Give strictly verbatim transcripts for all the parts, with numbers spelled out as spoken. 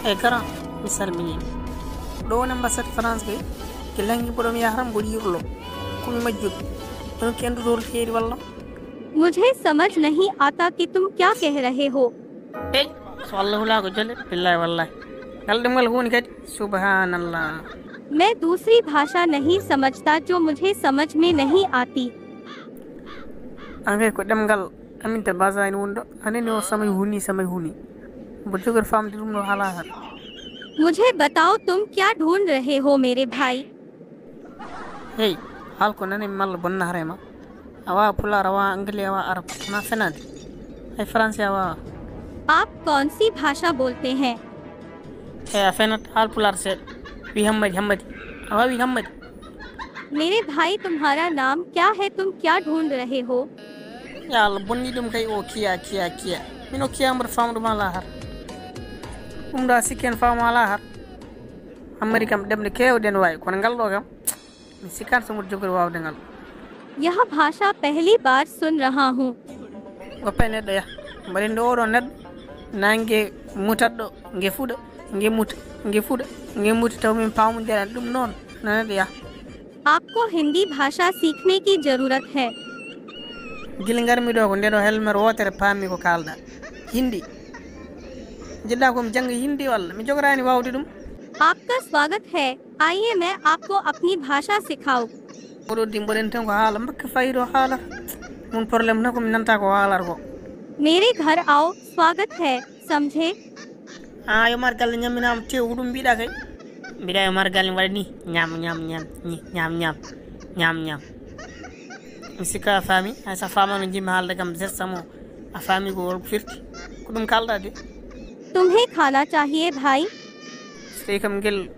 E kara, mi salmini. Ɗo woni ambassade France kay. Ke langi mboɗo mi yahata mboɗo yirlo. Ko mi majjuɗo. Ɗon ke andude hoto heedi walla? मुझे समझ नहीं आता कि तुम क्या कह रहे हो। Ey, so Allah hula ko jole, billahi wallahi. Ngal ɗemngal woni kadi, subhanallah. मैं दूसरी भाषा नहीं समझता जो मुझे समझ में नहीं आती। An kay ko ɗemngal amin ta basa en woni ɗo. Anani o samay huni, samay huni. Mboɗo jogori famde ɗum ɗo hala hara. मुझे बताओ तुम क्या ढूंढ रहे हो मेरे भाई। Hey, haal ko nani malla bonnata e ma. A wawa pulaar, a wawa anglais, a wawa arab. Wona fenade. Hay français a wawa. आप कौन सी भाषा बोलते हैं? Hey, a fenat, haal pulaar seeɗa. Wi hammadi, hammadi. A wawi hammadi. मेरे भाई तुम्हारा नाम क्या है, तुम क्या ढूंढ रहे हो? Ya Allah, bonni ɗum kay o kiya, kiya, kiya. Min o kiya mboɗo famɗuma ala har. Ɗum ɗo a sikki en faamu ala har. Hammadi kam ɗemɗe kewɗe ne wawi, kono ngal ɗo kam mi sikkan so mboɗo jogori wawde ngal. यह भाषा पहली बार सुन रहा हूँ। Goppe neɗɗo ya. Mbaɗen ɗo oɗo neɗɗo. Nange mutatɗo, nge fuɗa, nge muta, nge fuɗa, nge muta taw min pamodiran ɗum noon. No neɗɗo ya. आपको हिंदी भाषा सीखने की जरूरत है। Gila ngarmi ɗo ko ndeɗo helmer wotere paami ko kalɗa. Hindi. Jiɗɗa ko mi jannga hindi walla mi jogorani wawde ɗum. आपका स्वागत है, आइए मैं आपको अपनी भाषा सिखाऊं। Oɗo di mboɗen tan ko haala mbakke fayido haala. Mun problème tan ko mi nanta ko haalar ko. मेरे घर आओ, स्वागत है, समझे? A yo mar galle ñamminama tew ko ɗum mbiɗa kay. Mbiɗa yo mar galle waɗa ni ñam ñam ñam ñi ñam ñam ñam ñam. Mi sikka a faami, hay sa faamano jimmi haalde kam zestamo. A faami ko wol ko firti. Ko ɗum kalɗa de. तुम्हें खाना चाहिए भाई? So tawi kam ngel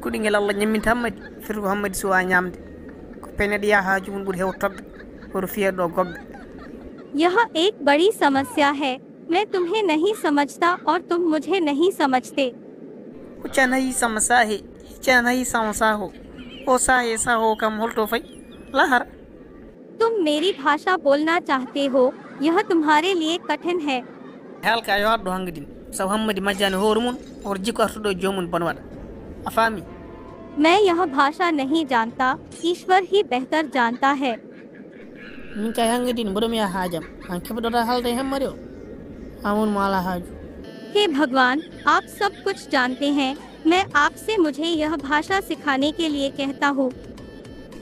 kuɗi ngel Allah ñamminta hammadi, firti ko hammadi suwa ñamde. Ko peneɗo yaha haaju mum ɓuri hew toɓɓe. Hoto fiya ɗo goɓɓe. यह एक बड़ी समस्या है। मैं तुम्हें नहीं समझता और तुम मुझे नहीं समझते। Huccana hi sama sahe, hiccana hi sama saho. O sahe saho kam holto fay? Lahar. तुम मेरी भाषा बोलना चाहते हो, यह तुम्हारे लिए कठिन है। Halka yo haɗɗo hangadin. Sabu hammadi majjani hoore mum, hoto jikko artuɗo joomum bon waɗa. A faami? मैं यह भाषा नहीं जानता, ईश्वर ही बेहतर जानता है। Min kay hangadin mboɗo mi yaha haajam. Han keɓɗoɗa haalde e hammadi o. Amun mo ala haaju. हे भगवान, आप सब कुछ जानते हैं, मैं आपसे मुझे यह भाषा सिखाने के लिए कहता हूँ।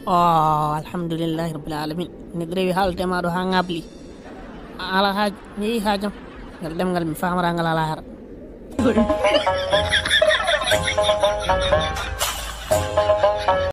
O, alhamdulillahi rabbil alamin. Neɗɗo rewi haalde ma ɗo ha ngabli. Ala haaju, mi yehi haajam. Ngal ɗemngal mi famata ngal ala hara.